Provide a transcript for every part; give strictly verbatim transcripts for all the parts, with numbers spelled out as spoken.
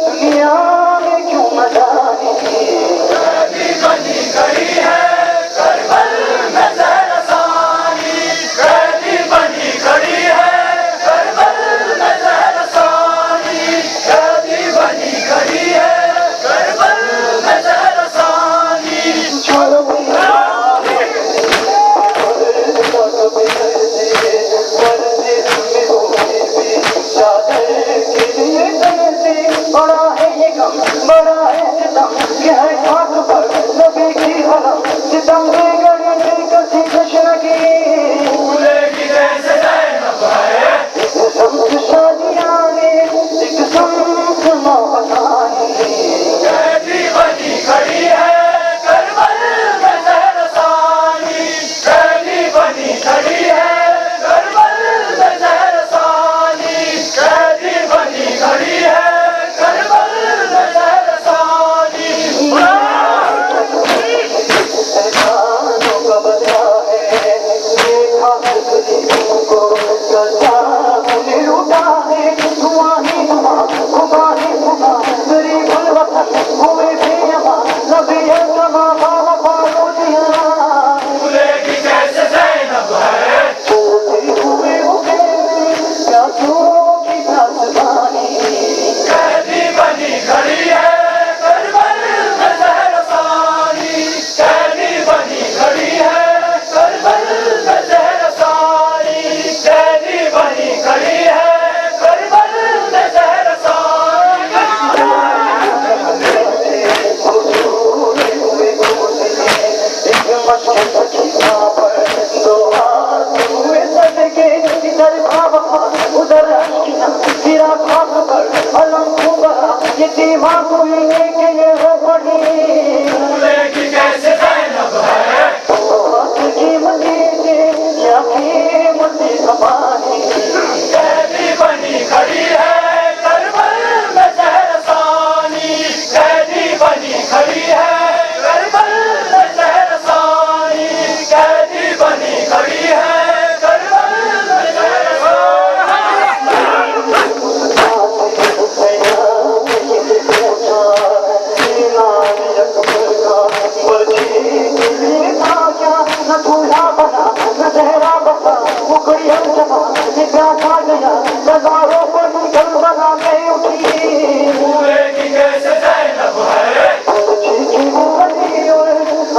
دنیا میں کیوں نہ جانی، قیدی بنی کھڑی ہے کربل میں زہرا ثانی، قیدی بنی کھڑی ہے کربل میں زہرا ثانی، قیدی بنی کھڑی ہے کربل میں زہرا ثانی۔ چھوڑو بڑا ہے یہ غم، بڑا ہے ستم، کہ ہے خاک پر نبی کی علم، ستم بھی گڑی تھی کسی تشنگی۔ بھولے گی کیسے زینب ہے؟ ایک سمت شادیاں نے، ایک سمت محبتانی۔ قیدی بنی کھڑی ہے کربل میں زہرا ثانی، قیدی بنی کھڑی ہے کربل میں زہرا ثانی، قیدی بنی کھڑی ہے کربل میں زہرا ثانی۔ احسانوں کا بدلہ ہے یہ خاک غریبوں کو، قرضہ لوٹا ہے، دعا ہی دعا، خدا ہی خدا، غریب الوطن ہوئے بے امان، نبی السما باوفا رو دیا۔ بھولے گی کیسے زینب ہے؟ چلتے ہوئے اٹھے پیاسوں کی پیاس پانی۔ قیدی بنی کھڑی ہے کربل میں زہرا ثانی، قیدی بنی کھڑی ہے کربل میں زہرا ثانی، قیدی بنی کھڑی ہے کربل میں زہرا ثانی۔ ایک مشکل سکینہ پر دو ہاتھ ہوئے صدقے، ادھر بھاوفا، ادھر اشکنا، گرا خاک پر علم کو بھرا، یہ دیوان کوئی ایک یہ رو پڑی۔ بھولے گی کیسے زینب ہے؟ بہت قیمتی تھے، کیا قیمتی زمانے۔ قیدی بنی کھڑی ہے کربل میں زہرا ثانی، قیدی بنی کھڑی ہے کربل میں زہرا ثانی، قیدی بنی کھڑی ہے کربل میں زہرا ثانی۔ نہ دھویا بنا، نہ زہرا بنا، وہ گڑیا جمع، یہ پیاسا گیا، ہزاروں پر کربلا میں اٹھی۔ بھولے گی کیسے زینب ہے؟ سچی کی وہ علی اور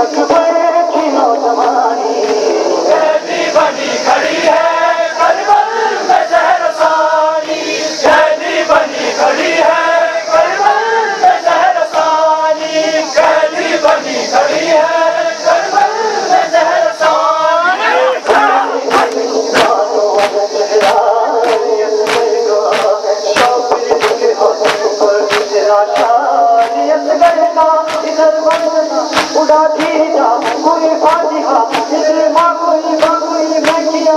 اکبر کی نوجوانی۔ قیدی بنی کھڑی ہے کربل میں زہرا ثانی، قیدی بنی کھڑی ہے کربل میں زہرا ثانی، قیدی بنی کھڑی ہے کربل میں زہرا ثانی۔ اڑا دی جا کوئی فاتحہ، اسے ماں کوئی باقی میں کیا۔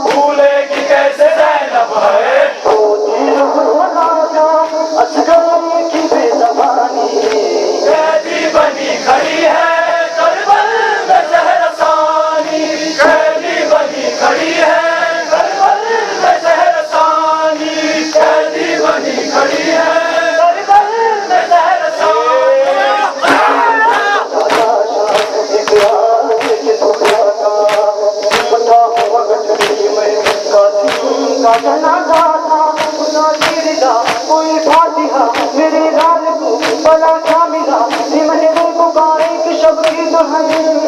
بھولے گی کیسے زینب ہے؟ تو دل بنا جا اصغر کی بے زبانی۔ قیدی بنی کھڑی ہے کربل میں زہرا ثانی، قیدی بنی کھڑی ہے کربل میں زہرا ثانی، قیدی بنی کھڑی ہے کربل میں زہرا ثانی۔ کوئی فاتحہ میرے لال کو بلا کیا ملا؟ یہ محبوب کا ایک شب کی دلہن